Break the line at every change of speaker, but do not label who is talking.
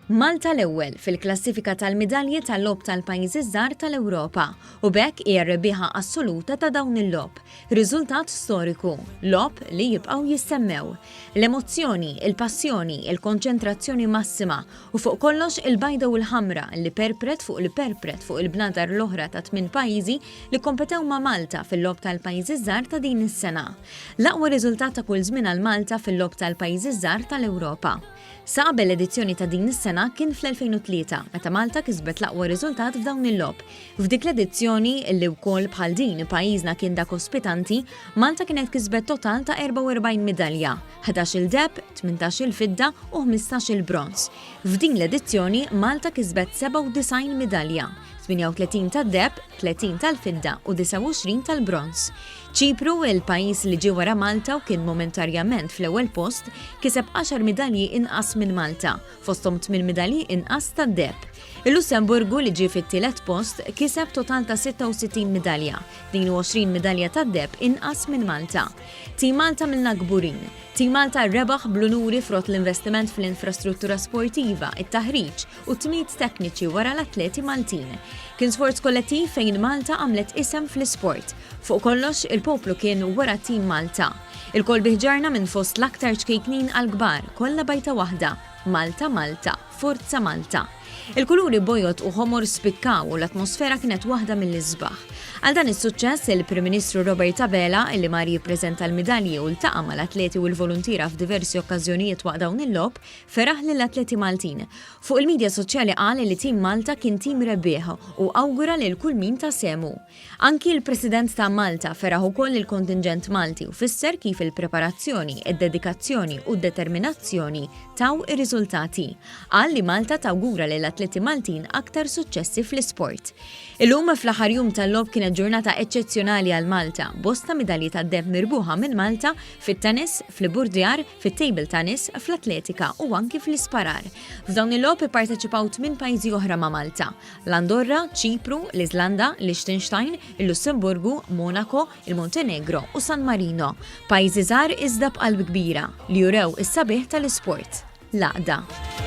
Malta l-ewwel fil-klassifika tal-midalji tal-Logħob tal-Pajjiżi ż-Żgħar tal-Ewropa u b'hekk hija r-rebbieħa assoluta ta' dawn il-logħob. Riżultat storiku, logħob li jibqgħu jissemmew. L-emozzjoni, il-passjoni, il-konċentrazzjoni massima u fuq kollox il-bajda u l-ħamra li perpret fuq li perpret fuq il-bnadar l-oħra ta' tminn pajjiżi li kkompetew ma' Malta fil-Logħob tal-Pajjiżi ż-Żgħar ta' din is-sena. L-aqwa riżultat ta' kull żmien għal Malta fil-Logħob tal-Pajjiżi ż-Żgħar tal-Ewropa. Sa qabel l-edizzjoni ta' din is-sena kien fl-2003 meta Malta kisbet l-aqwa riżultat f'dawn il-logħob. F'dik l-edizzjoni, li wkoll bħal din pajjiżna kien dak ospitanti, Malta kienet kisbet total ta' 44 midalja, ħdax-il deheb, tmintax-il fidda u ħmistax-il bronż. F'din l-edizzjoni Malta kisbet 97 midalja, 38 tad-deheb, 30 tal-fidda u 29 tal-bronż. Ċipru, il-pajjiż li ġie wara Malta u kien momentarjament fl-ewwel post, kiseb għaxar midalji inqas minn Malta, fosthom tmien midalji inqas tad-deheb. Il-Lussemburgu, li ġie fit-tielet post, kiseb total ta' 66 midalja, 22 midalja tad-deheb inqas minn Malta. Team Malta għamilna kburin. Team Malta rebaħ bl-unuri frott l-investiment fl-infrastruttura sportiva, it-taħriġ, u tmiet tekniċi wara l-atleti Maltin. Kien sforz kollettiv fejn Malta għamlet isem fl-isport. Fuq kollox, il-poplu kien wara Team Malta. Ilkoll bi ħġarna minn fost l-aktar ċkejknin għall-kbar, kollha bajta waħda, Malta Malta, Forza Malta. Il-kuluri bojod u ħomor spikkaw u l-atmosfera kienet waħda mill-isbaħ. Għal dan is-suċċess, il-Prim Ministru Robert Abela, li mar jippreżenta l-midalji u ltaqa' mal-atleti u l-voluntiera f'diversi okkażjonijiet waqt dawn il-logħob, Feraħ lill-atleti Maltin. Fuq il-midja soċjali qal li Team Malta kien tim rebbieħ u awgura lil kull min ta sehmu. Anki l-President ta' Malta feraħ ukoll lill-kontinġent Malti u fisser kif il-preparazzjoni, id-dedikazzjoni u d-determinazzjoni taw ir-riżultati. Qal li Malta tawgura lill-atleti Maltin aktar suċċessi fl-isport. Illum fl-aħħar jum tal-logħob kienet ġurnata eċċezzjonali għal Malta, bosta midalji tad-deheb mirbuħa minn Malta fit-tennis, fl-ibburdjar, fit-table tennis, fl-atletika u anki fl-isparar. F'dawn il-logħob ipparteċipaw tminn pajjiżi oħra ma' Malta, l-Andorra, Ċipru, l-Iżlanda, Liechtenstein, il-Lussemburgu, Monaco, il-Montenegro u San Marino. Pajjiżi żgħar iżda b'qalb kbira, li urew is-sabiħ tal-isport, l-għaqda.